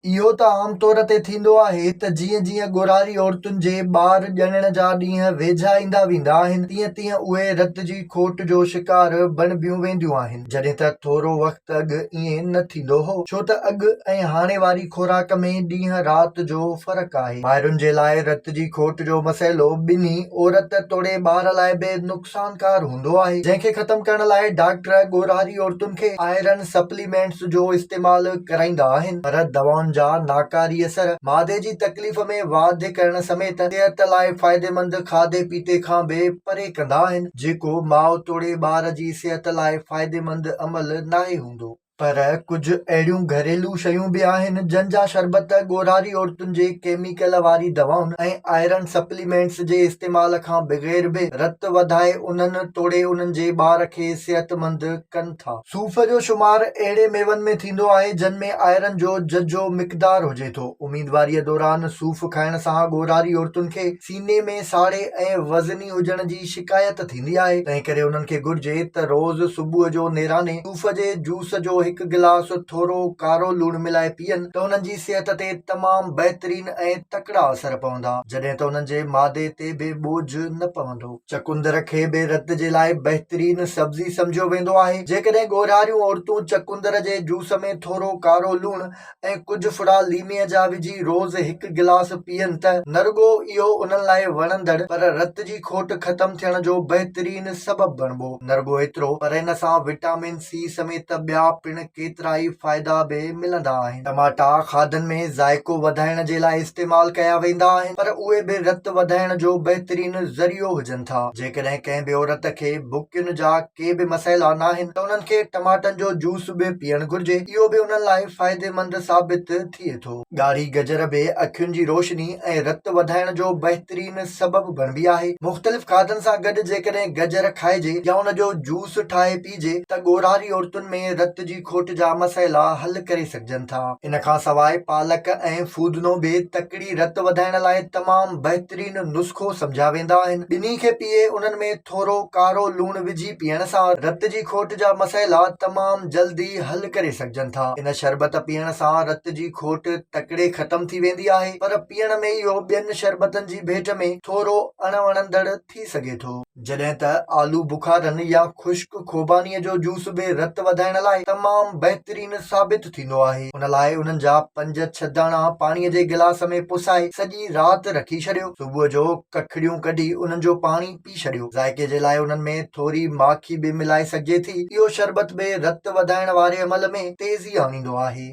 اهو ته عام طور تي ٿيندو آهي ته جيئن جيئن ڳورهاري عورتن جي ٻار ڄڻڻ جا ڏينهن ويجها ايندا ويندا آهن تيئن تيئن اهي رت جي کوٽ جو شڪار بڻبيون وينديون آهن. جڏهن ته ٿورو وقت اڳ ائين نه ٿيندو هو ڇو ته اڳ ۽ هاڻي واري خوراڪ ۾ ڏينهن رات جو فرق آهي. ماهرن جي لاء رت جي کوٽ جو مسئلو ٻنهي عورت توڙي ٻار لاء به نقصانڪار هوندو آهي، جنهن کي ختم ڪرڻ لاء ڊاڪٽر ڳورهاري عورتن کي آئرن سپليمينٽس جو استعمال ڪرائيندا آهن، پر دوائن جا ناڪاري اثر معدي جي تڪليف ۾ واڌ ڪرڻ سميت صحت لاء فائديمند کاڌي پيتي کان به پري ڪندا آهن، جيڪو ماء توڙي ٻار جي صحت لاء فائديمند عمل ناهي هوندو. پر ڪجهه اهڙيون گهريلو شيون به آهن جن جا شربت ڳورهاري عورتن جي ڪيميڪل واري دوائن ۽ آئرن سپليمينٽس جي استعمال کان بغير به رت وڌائي انهن توڙي انهن جي ٻار کي صحتمند ڪن ٿا. صوف جو شمار اهڙي ميون ۾ ٿيندو آهي جن ۾ آئرن جو ججهو مقدار هجي ٿو. اميدواريء دوران صوف کائڻ سان ڳورهاري عورتن کي سيني ۾ ساڙي ۽ وزني هجڻ جي شڪايت ٿيندي آهي، تنهنڪري انهن کي گهرجي ته روز صبح جو نيراني صوف جي جوس جو هڪ گلاس ٿورو ڪارو لوڻ ملائي پيئن ته انهن جي صحت تي تمام بهترين ۽ تڪڙا اثر پوندا، جڏهن ته انهن جي معدي تي به ٻوجهه نه پوندو. چقندر کي به رت جي لاء بهترين سبزي سمجهيو ويندو آهي، جيڪڏهن ڳورهاريون عورتون چقندر جي جوس ۾ ٿورو ڪارو لوڻ ۽ ڪجهه ڦڙا ليمي جا وجهي روز هڪ گلاس پيئن ته نه رڳو اهو انهن لاء وڻندڙ پر رت جي کوٽ ختم ٿيڻ جو بهترين سبب بڻبو. نه رڳو ايترو پر ان سان وٽامن سي سميت ٻيا پڻ ڪيترائي فائدا به ملندا آهن. ٽماٽا کاڌن ۾ ذائقو وڌائڻ جي لاء استعمال ڪيا ويندا آهن پر اهي به رت وڌائڻ جو بهترين ذريعو هجن ٿا. جيڪڏهن ڪنهن به عورت کي بڪين جا ڪي به مسئلا ناهن ته انهن کي ٽماٽن جو جوس به پيئڻ گهرجي، اهو به انهن لاء فائديمند ثابت ٿئي ٿو. ڳاڙهي گجر به اکين جي روشني ۽ رت وڌائڻ جو بهترين سبب بڻبي آهي. مختلف کاڌن سان گڏ جيڪڏهن گجر کائجي يا ان جو جوس ٺاهي پيئجي ته ڳورهاري عورتن ۾ رت جي کوٽ جا مسئلا حل ڪري سگهجن ٿا. ان کان سواء پالڪ ۽ ڦودنو به تڪڙي رت وڌائڻ لاء تمام بهترين نسخو سمجهيا ويندا آهن. ٻنهي کي پيهي انهن ۾ ٿورو ڪارو لوڻ وجهي پيئڻ سان رت جي کوٽ جا مسئلا تمام جلدي حل ڪري سگهجن ٿا. ان شربت پيئڻ سان رت جي کوٽ تڪڙي ختم ٿي ويندي آهي پر پيئڻ ۾ اهو ٻين شربتن جي ڀيٽ ۾ ٿورو اڻ وڻندڙ ٿي سگهي ٿو. جڏهن ته آلو بخارن يا خشڪ خوبانيء جو جوس به رت وڌائڻ لاء تمام بهترين ثابت ٿيندو آهي. ان لاء انهن جا پنج ڇهه داڻا پاڻيء جي گلاس ۾ پسائي سڄي رات رکي ڇڏيو. صبح جو ڪکڙيون ڪڍي انهن جو پاڻي پي ڇڏيو. ذائقي جي لاء انهن ۾ ٿوري ماکي به ملائي سگهجي ٿي. اهو شربت به رت وڌائڻ واري عمل ۾ تيزي آڻيندو آهي.